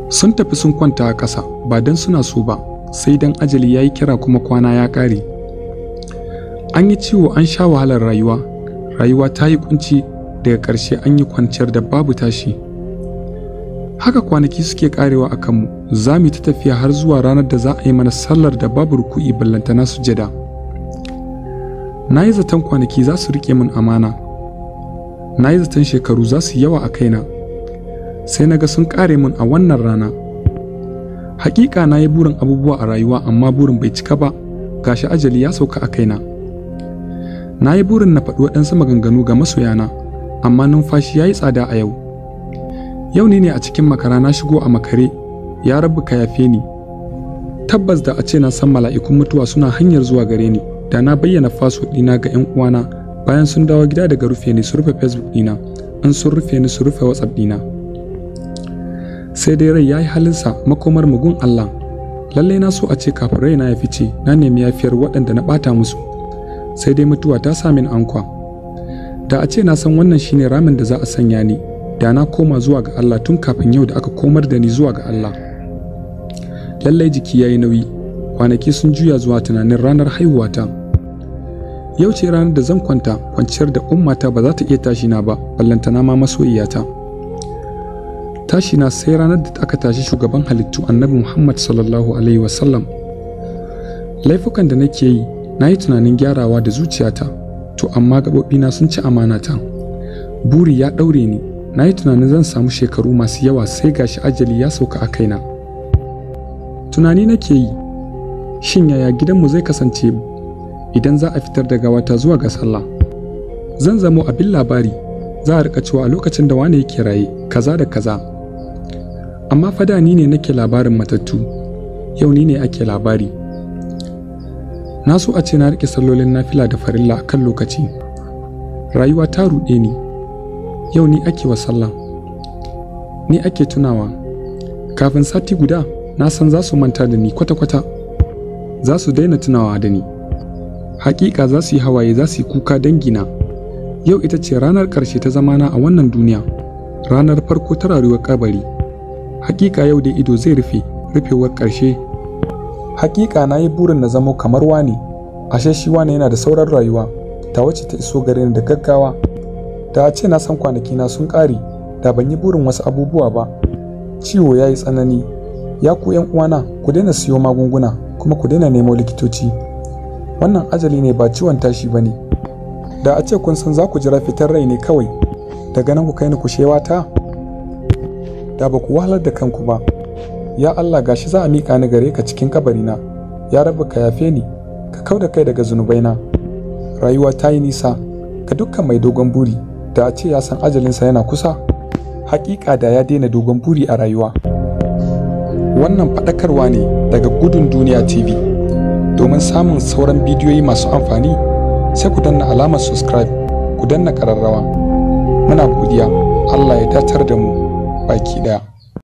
Sun tafi sun kwanta a ƙasa ba don suna so ba, sai don ajali ya yi kira kuma kwana ya ƙare. An yi ciwo, an sha wahalar rayuwa, rayuwa ta yi kunci, daga ƙarshe an yi kwanciyar da babu tashi. Haka kwanaki suke ƙarewa a kanmu, za mu yi ta tafiya har zuwa ranar da za a yi mana sallar da babu ruku'i ballantana sujada. Na yi zaton kwanaki za su riƙe min amana, na yi zaton shekaru za su yawa a kaina, sai na ga sun ƙare min a wannan rana. Hakika na yi burin abubuwa a rayuwa, amma burin bai cika ba, gashi ajali ya sauka a kaina. Na yi burin na faɗi waɗansu maganganu ga masoyana, amma numfashi ya yi tsada a yau. Yau ni ne a cikin makara, na shigo a makare, ya rabu ka yafe ni. Tabbas da a ce na san mala'ikun mutuwa suna hanyar zuwa gare ni, da na bayyana faso ɗina ga 'yan uwana bayan sun dawo gida daga rufe ni su rufe Facebook ɗina, in sun rufe ni su rufe WhatsApp ɗina. Sai dai rai ya yi halinsa, makomar mugun Allah. Lallai na so a ce kafin raina ya fice na nemi yafiyar waɗanda na ɓata musu, sai dai mutuwa ta sa min ankwa. Da a ce na san wannan shine ramin da za a sanya ni, da na koma zuwa ga Allah tun kafin yau da aka komar da ni zuwa ga Allah. Lallai jiki ya yi nauyi, kwanaki sun juya zuwa tunanin ranar haihuwata. Yau ce ranar da zan kwanta kwanciyar da ummata ba za ta iya tashi na ba, ballantana ma masoyiyata. Tashi na sai ranar da aka tashi shugaban halittu Annabi Muhammad sallallahu alaihi wasallam. Laifukan da nake yi, na yi tunanin gyarawa da zuciyata, to amma gaɓoɓina sun ci amanata. Buri ya ɗaure ni, na yi tunanin zan samu shekaru masu yawa, sai gashi ajali ya sauka a kaina. Tunani nake yi, shin yaya gidanmu zai kasance idan za a fitar da gawata zuwa ga sallah? Zan zamo abin labari, za a riƙa cewa a lokacin da wane yake raye kaza da kaza. Amma fa da ni ne nake labarin matattu, yau ni ne ake labari. Na so a ce na riƙe sallolin nafila da farilla a kan lokaci. Rayuwa ta ruɗe ni, yau ni ake wa sallah, ni ake tunawa. Kafin sati guda na san za su manta da ni kwata-kwata, za su daina tunawa da ni. Hakika za su yi hawaye, za su yi kuka dangina. Yau ita ce ranar ƙarshe ta zamana a wannan duniya, ranar farko ta rayuwar kabari. Hakika yau dai ido zai rufe, rufewar ƙarshe. Hakika na yi burin na zamo kamar wane, ashe shi wane yana da sauran rayuwa, ta wacce ta iso gare ni da gaggawa. Da a ce na san kwanakina sun ƙare, da ban yi burin wasu abubuwa ba. Ciwo ya yi tsanani, ya ku 'yan uwana, ku daina siyo magunguna kuma ku daina nemo likitoci. Wannan ajali ne ba ciwon tashi ba ne. Da a ce kun san za ku jira fitar rai ne kawai, daga nan ku kai ni kushewa ta, da ba ku wahalar da kanku ba. Ya Allah, gashi za a miƙa ni gare ka cikin kabarina, ya rabu ka yafe ni, ka kau da kai daga zunubaina. Rayuwa ta yi nisa ga dukkan mai dogon buri, da a ce ya san ajalinsa yana kusa, hakika da ya daina dogon buri a rayuwa. Wannan faɗakarwa ne daga Gudun Duniya TV. Domin samun sauran bidiyoyi masu amfani, sai ku danna alamar subscribe, ku danna ƙararrawa. Muna godiya, Allah ya datar da mu baki ɗaya.